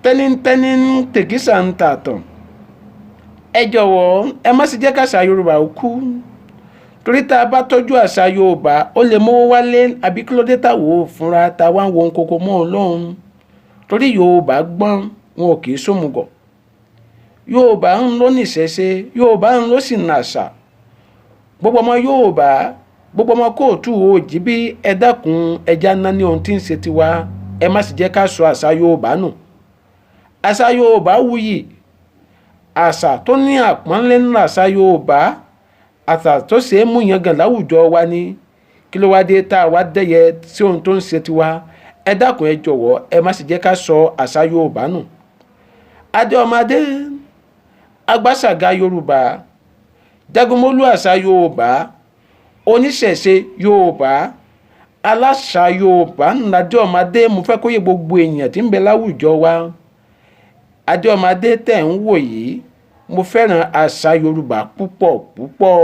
Tẹ́nítẹ́ní tèkísà ń tà tàn. Ẹ jọ̀wọ́, ẹ má sì jẹ́ káṣà Yorùbá ó kú, torí tá a bá tọ́jú àṣà Yorùbá, ó lè mówó wálé. Àbí kí ló dé táwọn ò fúnra tá a wá ń wo ohun kókó mọ́ ọ lọ́hùn? Torí Yorùbá gbọ́n, wọn ò kì í sòmùgọ̀. Yorùbá ń lọ níṣẹ̀ṣe, Yorùbá ń lọ sí nàṣà. Gbogbo ọmọ Yorùbá, gbogbo ọmọ káàárọ̀ oòjíire, ẹ dákun, ẹja ná ní ohun tí ń ṣe tiwa. Ẹ má sì jẹ́ ká sọ àṣà Yorùbá nù. Àṣà Yorùbá wuyì, àṣà tó ní àpọ́nlé ńlá. Àṣà Yorùbá, àṣà tó ṣe é mú yangàn láwùjọ wa ni. Kí ló wá dé tá a wá dẹ́yẹ sí ohun tó ń ṣe tiwa? Ẹ dákun, ẹ jọ̀wọ́, ẹ má sì jẹ́ ká sọ àṣà Yorùbá nù. Adé ọmọdé, agbáṣàgà Yorùbá, jagunmólú àṣà Yorùbá, oníṣẹ̀ṣe Yorùbá, aláṣà Yorùbá ńlá Adé ọmọdé. Mo fẹ́ kó yé gbogbo èèyàn tí ń bẹ láwùjọ wa, Adé ọmọdé tẹ̀ ń wò yìí, mo fẹ́ràn àṣà Yorùbá púpọ̀ púpọ̀.